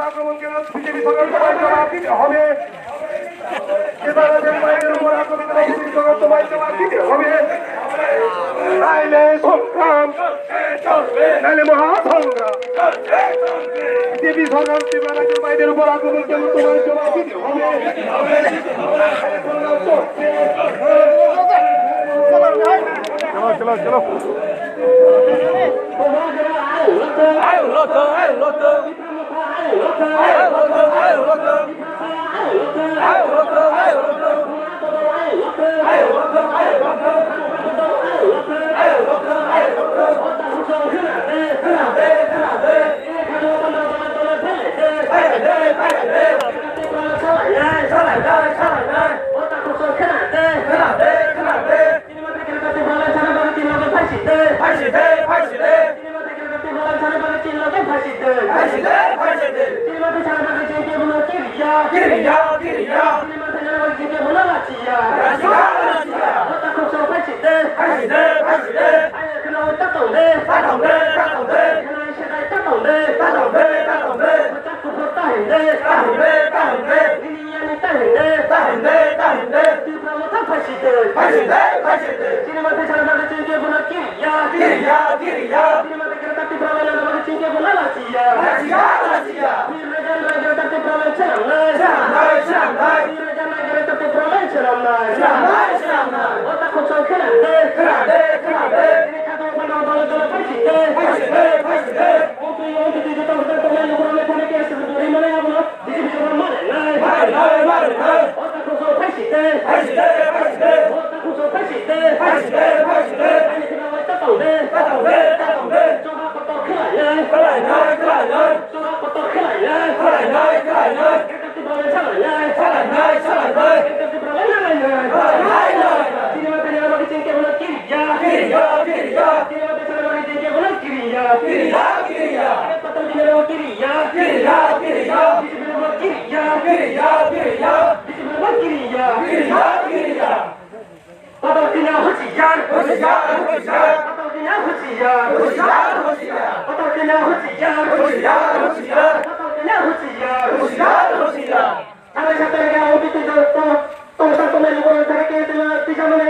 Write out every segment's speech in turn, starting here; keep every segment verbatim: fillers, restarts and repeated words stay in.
আক্রমণ কেন বিজেপি সরকারকে জবাব দিতে হবে। কিষাণদের বাইরের উপর আক্রমণ কেন বিজেপি সরকারকে জবাব দিতে হবে। নাইলে সংগ্রাম, নাইলে মহাসংগ্রাম। বিজেপি সরকার ত্রিপুরা রাজ্যের বাইরের উপর আক্রমণ কেন তোমার জবাব দিতে হবে। চলো, চলো, চলো। Phaiside, phaiside. Chini mate sana bagwi chini kebo no kiriya. Kiriya, kiriya. Chini mate kere ta Tipralai nana bagwi chini kebo no lasiya. Lasiya, lasiya. Tirle jan rai kere ta Tipralai chenamnai. Chenamnai, chenamnai. Tirle jan rai kere ta Tipralai chenamnai. Chenamnai, chenamnai. O ta khoksa khenade. Khenade, khenade. Chini khato phano dole dole phaiside. Phaiside, phaiside. O twi, o twi, joto hotel tongnai lukurokni phano case ri mane abono. Bisi bisi ma mare nai. Mare nai, mare nai. O ta khosok phaiside. Phaiside, phaiside. O ta khosok phaiside. Phaiside, phaiside. Ani khna wai ta tong de. Ta tong de, ta tong de. Choba kotor khlai nai. Khlai nai, khlai nai. Choba kotor khlai nai. Khlai nai, khlai nai. Ekta Tipralai salai nai. Salai nai, salai nai. Ekta Tipralai nalai nai. Nalai nai, nalai nai. Chini mate nana bagwi chini kebo no kiriya. Kiriya, kiriya. Chini mate sana bagwi chini kebo no kiriya. Kiriya, kiriya. Patal kiriya, kiriya. Kiriya, kiriya. Bisi bisi ma kiriya. Kiriya, kiriya. Bisi bisi ma kiriya. Kiriya, kiriya. Patal kiriya husiar. Husiar, husiar. Patal kiriya husiar. Husiar, husiar. Patal kiriya husiar. Husiar, husiar. Patal kiriya husiar. Husiar, husiar. Sabai sabai ga O B C tong, tong, tong, tong, tong, tong, tong, tong, tisa mane.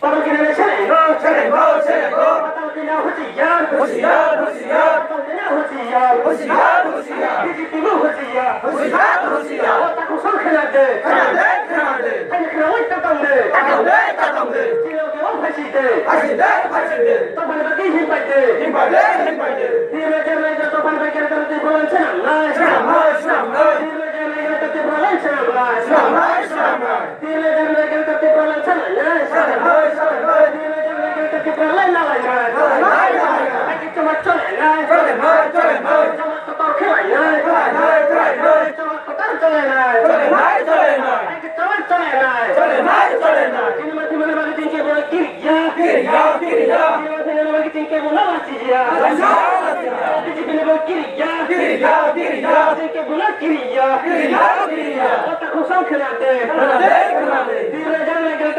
Patal kiriya le selengo. Selengo, selengo. Patal kiriya husiar. Husiar, husiar. Patal kiriya husiar. Husiar, husiar. B J P bo husiar. Husiar, husiar. O ta khosok khenade. Khenade, khenade. Ani khna wai ta tong de. Ta tong de, ta tong de. Chini kebo phaiside. Phaiside, phaiside. Tongphani bagwi himpai de. Himpai de, himpai de. Tirle jan lai jan tongphani bagwi kere kere Tipralai chenamnai. Chenamnai, chenamnai. Tirle jan lai jan Tipralai chenamnai. Chenamnai, chenamnai. Tirle jan lai jan Tipralai chenamnai. Chenamnai, chenamnai. Tirle jan lai jan Tipralai nalai nai. Nalai nai, nalai nai. Ai ki choma chole nai. Chole nai, chole nai. Choma kotor khlai nai. Khlai nai, khlai nai. Choma kotor chole nai. Chole nai, chole nai. Ai ki chole nai. Chole nai, chole nai. Chini mate nana bagwi chini kebo no kiriya. Kiriya, kiriya. Chini mate nana bagwi chini kebo no lasiya. Lasiya, lasiya. B J P ni bo kiriya. Kiriya, kiriya. Chini kebo no kiriya. Kiriya, kiriya. O ta khosok khenade. Khenade, khenade. Tirle jan lai jan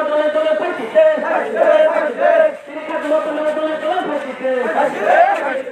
Dole dole party se.